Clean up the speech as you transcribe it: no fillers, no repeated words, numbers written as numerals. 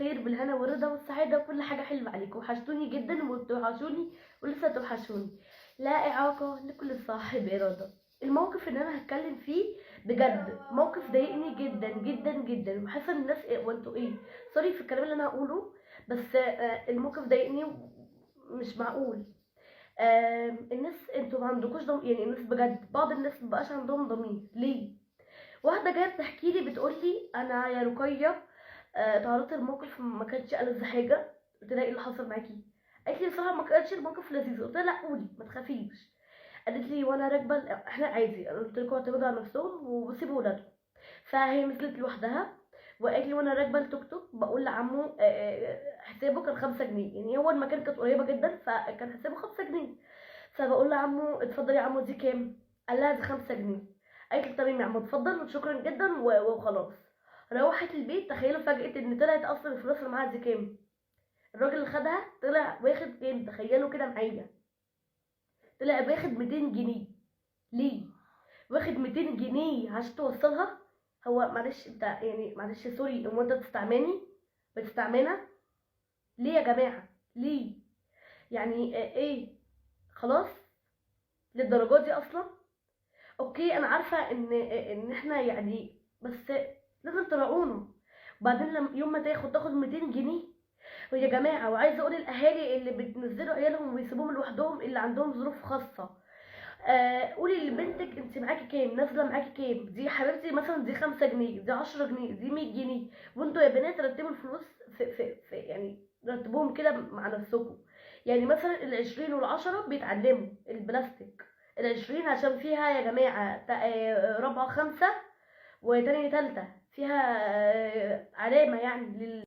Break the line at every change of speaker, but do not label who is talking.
بالخير، بالهنا والرضا والسعادة وكل حاجة حلوة عليكم. وحشتوني جدا وبتوحشوني ولسه توحشوني. لا إعاقة لكل صاحب إرادة. الموقف اللي أنا هتكلم فيه بجد موقف ضايقني جدا جدا جدا، وحاسة ان الناس إيه وانتوا ايه، sorry في الكلام اللي أنا هقوله، بس الموقف ضايقني، مش معقول. الناس انتوا ما عندكوش يعني الناس بجد بعض الناس مبقاش عندهم ضمير. ليه؟ واحدة جاية بتحكي لي بتقول لي انا يا رقيه تعرضت لموقف ما كانش ألذ حاجة. قلت لها ايه اللي حصل معاكي؟ قالت لي بصراحة ما كانش الموقف لذيذ. قلت لها لا قولي ما تخافيش. قالت لي وانا راكبه، احنا عادي، انا قلت لكم اعتمدوا على نفسهم وسيبوا ولادهم. فهي نزلت لوحدها وقالت لي وانا راكبه التوك توك بقول لعمه حسابه كان 5 جنيه، يعني هو المكان كانت قريبه جدا فكان حسابه 5 جنيه. فبقول لعمه اتفضل يا عمو دي كام؟ قال لها دي 5 جنيه. قالت لي تمام يا عمو اتفضل وشكرا جدا وخلاص. روحت البيت، تخيلوا فجأة ان طلعت اصلا الفلوس اللي معاها دي كام؟ الراجل اللي خدها طلع واخد كام؟ تخيلوا كده معايا، طلع واخد 200 جنيه. ليه واخد 200 جنيه عشان توصلها؟ هو معلش انت يعني معلش sorry، هو انت بتستعماني بتستعمانا ليه يا جماعة؟ ليه يعني ايه خلاص للدرجة دي اصلا؟ okay انا عارفه ان احنا يعني، بس لازم تراعونا. وبعدين لما يوم ما تاخد 200 جنيه. ويا جماعة، وعايزه اقول الاهالي اللي بتنزلوا عيالهم ويسيبوهم لوحدهم اللي عندهم ظروف خاصة، قولي لبنتك انت معاكي كام، نازله معاكي كام، دي حبيبتي مثلا دي 5 جنيه، دي 10 جنيه، دي 100 جنيه. وانتوا يا بنات رتبوا الفلوس في يعني رتبوهم كده مع نفسكم. يعني مثلا ال20 وال10 بيتعلموا البلاستيك، ال20 عشان فيها يا جماعة رابعه خمسة وتانية تالتة فيها علامة يعني.